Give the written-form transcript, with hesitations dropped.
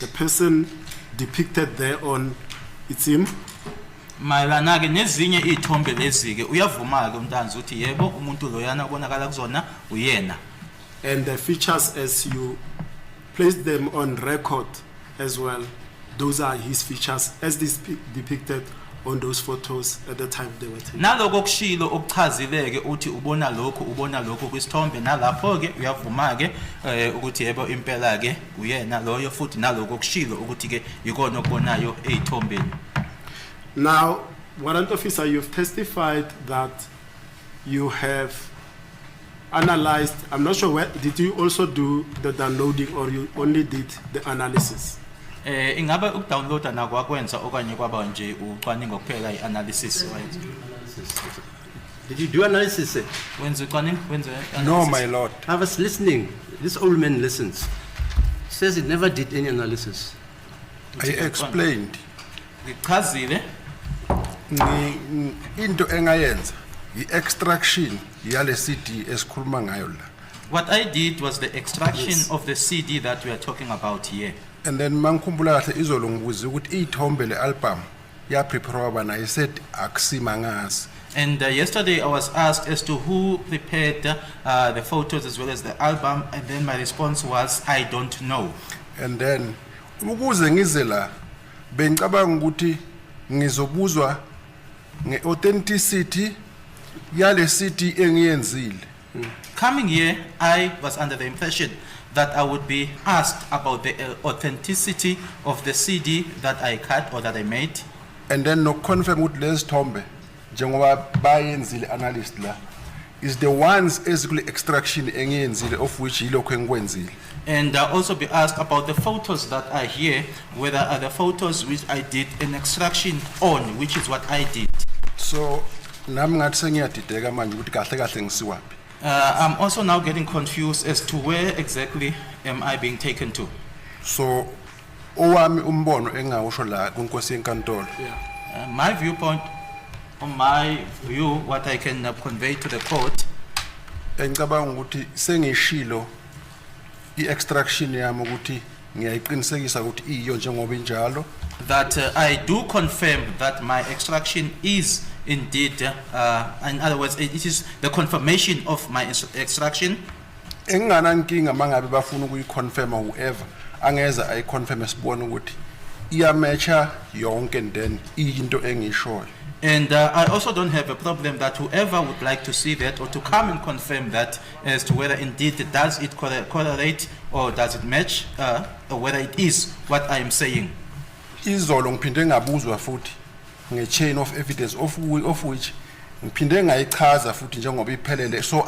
The person depicted there on, it's him. Mayelana ke nezinye izithombe lezi ke, uyavuma ke uNtanzi ukuthi yebo, umuntu loyana obonakala kuzona uyena. And the features as you placed them on record as well, those are his features as depicted on those photos at the time they were taken. Naloko okushilo okuchazile ke uthi ubona lokhu, ubona lokhu kwisithombe, nalapho ke uyavuma ke ukuthi yebo, impela ke uyena loyo, futhi naloko okushilo ukuthi ke ikona okubonayo ezithombeni. Now, Warrant Officer, you've testified that you have analyzed, I'm not sure, where, did you also do the downloading or you only did the analysis? Ingabe ukudownloada nako wakwenza okanye kwaba nje ucwaningo kuphela, ianalysis wayenza? Did you do analysis, sir? Wenza ucwaningo, wenza No, analysis? My lord. I was listening. This old man listens. Says he never did any analysis. I explained. Ngichazile. Into engayenza i-extraction yale CD esikhuluma ngayo la. What I did was the extraction of the CD that we are talking about here. And then mangikhumbula kahle, izolo ngibuze ukuthi iy'thombe le album yaprepare bani, I said akusimangazi. And yesterday I was asked as to who prepared the photos as well as the album, and then my response was, "I don't know." And then ukuze ngize la, bengicabanga ukuthi ngizobuzwa nge-authenticity yale CD engiyenzile. Coming here, I was under the impression that I would be asked about the authenticity of the CD that I cut or that I made. And then nokuconfirm ukuthi lezi thombe njengoba bayenzile analyst la is the ones ezikule extraction engiyenzile, of which yilokho engikwenzile. And also be asked about the photos that are here, whether are the photos which I did an extraction on, which is what I did. So nami ngathi sengiyadideka manje ukuthi kahle kahle ngisiwaphi. I'm also now getting confused as to where exactly am I being taken to. So owami umbono engawusho la kunkosi yenkantolo, My viewpoint, on my view, what I can convey to the court, engicabanga ukuthi sengishilo i-extraction yami ukuthi ngiyayiqinisekisa ukuthi iyo njengoba injalo. That I do confirm that my extraction is indeed, in other words, it is the confirmation of my extraction. Enginganankinga mangabe bafuna ukuyiconfirma, whoever angeza ayiconfirme, sibone ukuthi iyamatcha yonke and then iyinto engiyishoyo. And I also don't have a problem that whoever would like to see that or to come and confirm that as to whether indeed does it correlate or does it match, or whether it is what I am saying. Izolo ngiphinde ngabuzwa futhi nge-chain of evidence, of which ngiphinde ngayichaza futhi njengoba iphelele, so